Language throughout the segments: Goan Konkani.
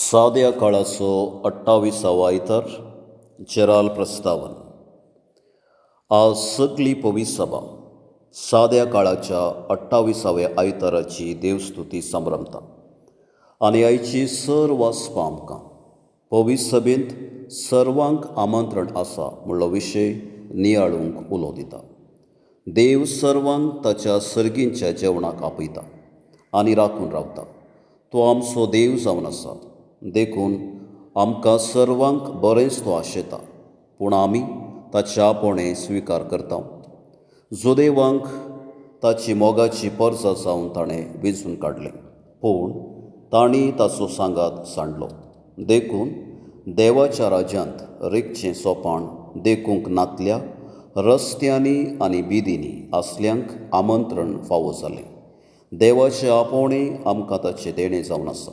साद्या काळाचो 28वो आयतार जेराल प्रस्तावन. आज सगली पवित्र सभा साद्या काळाच्या 28व्या आयताराची देवस्तुती संभ्रमता आनी आयची सर वाचपा आमकां पवित्र सभेंत सर्वांक आमंत्रण आसा म्हणलो विशय नियाळूंक उलो दिता. देव सर्वांक ताच्या सर्गींच्या जेवणाक आपयता आनी राखून रावता. तो आमचो देव जावन आसा, देखून आमकां सर्वांक बरेंच तो आशेता, पूण आमी ताचे आपोवणें स्विकार करता. जुदेवांक ताची मोगाची परजा जावन ताणें वेंचून काडलें, पूण तांणी ताचो सांगात सांडलो. देखून देवाच्या राज्यांत रिगचें सोपाण देखूंक नातल्या रस्त्यांनी आनी बिदींनी आसल्यांक आमंत्रण फावो जालें. देवाचें आपोवणें आमकां ताचें देणें जावन आसा.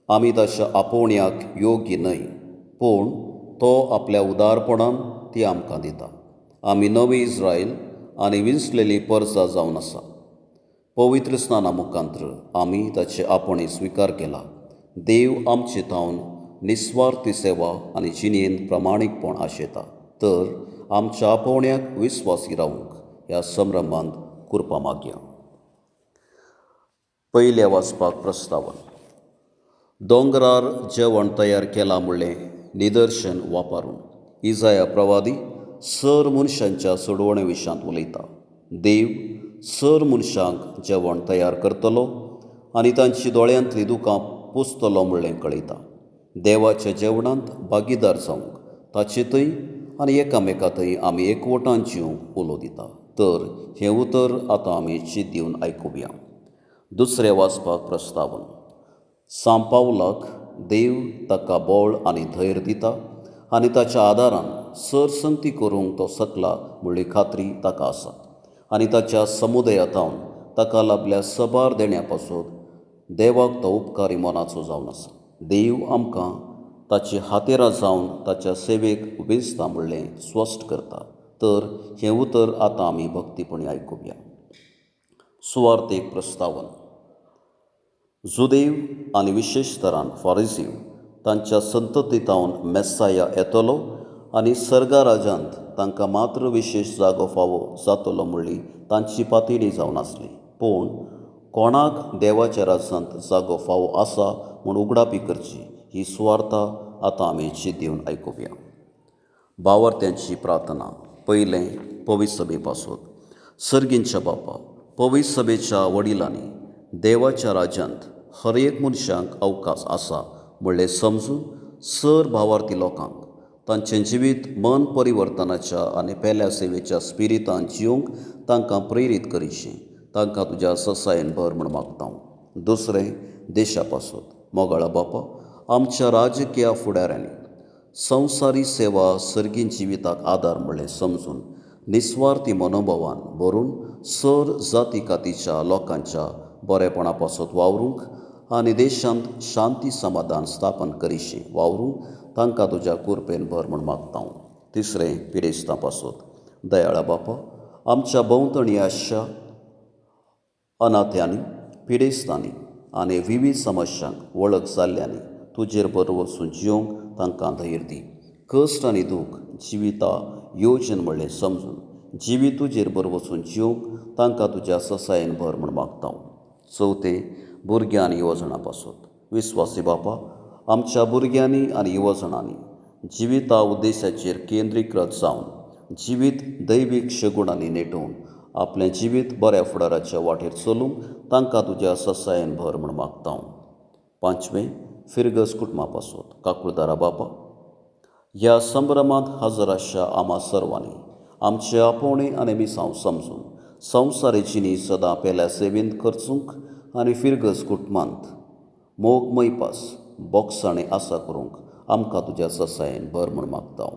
आमी ताच्या आपोवण्याक योग्य न्हय, पूण तो आपल्या उदारपणान ती आमकां दिता. आमी नवी इस्रायल आनी विंचलेली परजा जावन आसा. पवित्र स्नाना मुखांत्र आमी ताचे आपोवणें स्विकार केला. देव आमचे थावन निस्वार्थी सेवा आनी जिणेंत प्रमाणीकपण आशेता, तर आमच्या आपोवण्याक विस्वासी रावूंक ह्या संभ्रमांत कृपा मागया. पयल्या वाचपाक प्रस्तावन. दोंगरार जेवण तयार केलां म्हणलें निदर्शन वापरून इजाया प्रवादी सर मनशांच्या सोडवणे विशांत उलयता. देव सर मनशांक जेवण तयार करतलो आनी तांची दोळ्यांतलीं दुकां पुसतलो म्हणलें कळयता. देवाच्या जेवणांत भागीदार जावंक ताचे थंय आनी एकामेका थंय आमी एकवटान जिवंक उलो दिता. तर हें उतर आतां आमी चीत दिवन आयकुया. दुसरें वाचपाक प्रस्तावन. सांपावलाक देव ताका बळ आनी धैर्य दिता आनी ताच्या आदारान सरसंगती करूंक तो सकला म्हणली खात्री ताका आसा आनी ताच्या समुदाया थावन ताका लाभल्या सबार देण्या पासून देवाक तो उपकारी मनाचो जावन आसा. देव आमकां ताची हातेरां जावन ताच्या सेवेक वेंचता म्हणलें स्पश्ट करता. तर हें उतर आतां आमी भक्तीपणी आयकुया. सुवार्थेक प्रस्तावन. जुदेव आनी विशेश तरान फारिजीव तांच्या संतती थावन मेस्साया येतलो आनी सर्गा राज्यांत तांकां मात्र विशेश जागो फावो जातलो म्हणली तांची पातयणी जावन आसली. पूण कोणाक देवाच्या राज्यांत जागो फावो आसा म्हूण उगडापी करची ही सुवार्ता आतां आमी चीत दिवन आयकुया. भावार्थ्यांची प्रार्थना. पयलें पवित्र सभे पासून. सर्गींच्या बापा, पवित्र सभेच्या वडिलांनी देवाच्या राज्यांत हर एक मनशांक अवकाश आसा म्हणलें समजून सर भावार्थी लोकांक तांचें जिवीत मन परिवर्तनाच्या आनी पेल्या सेवेच्या स्पिरितान जिवंक तांकां प्रेरीत करिशी. तांकां तुज्या ससायेन भर म्हूण मागता. दुसरें देशा पासून. मोगाळा बापा, आमच्या राजकीय फुडाऱ्यांनी संवसारी सेवा सर्गीं जिविताक आदार म्हणलें समजून निस्वार्थी मनोभावान भरून सर जाती कातीच्या लोकांच्या बरेपणा पासत वावरूंक आनी देशांत शांती समाधान स्थापन करिशी वावरूंक तांकां तुज्या कुरपेन भर म्हूण मागता. तिसरें पिडेस्तां पासत. दयाळा बापा, आमच्या भोंवतणी आसच्या अनाथ्यांनी, पिडेस्तांनी आनी विवीध समस्यांक वळख जाल्ल्यांनी तुजेर बरो वचून जिवंक तांकां धैर्य दी. कश्ट आनी दूख जिविता योजन म्हणलें समजून जिवीत तुजेर बरो वचून जिवंक तांकां तुज्या ससायेन भर म्हूण मागता. चवथें भुरग्यां आनी युवजणां पासत. विस्वासी बापा, आमच्या भुरग्यांनी आनी युवजणांनी जिविता उद्देशाचेर केंद्रीकृत जावन जिवीत दैवीक शगुणांनी नेटोवन आपलें जिवीत बऱ्या फुडाराच्या वाटेर चलूंक तांकां तुज्या ससायेन भर म्हूण मागता. पांचवें फिरगज कुटुंबा पासत. काकुळदारा बापा, ह्या संभ्रमांत हजर आसच्या आमा सर्वांनी आमचे आपोवणें आनी मिसांव समजून संवसारी जिणी सदां पेल्या सेवेंत खर्चूंक आनी फिरगज कुटुंबांत मोग मैपास बोगसाणे आसा करूंक आमकां तुज्या ससायेन भर म्हूण मागता.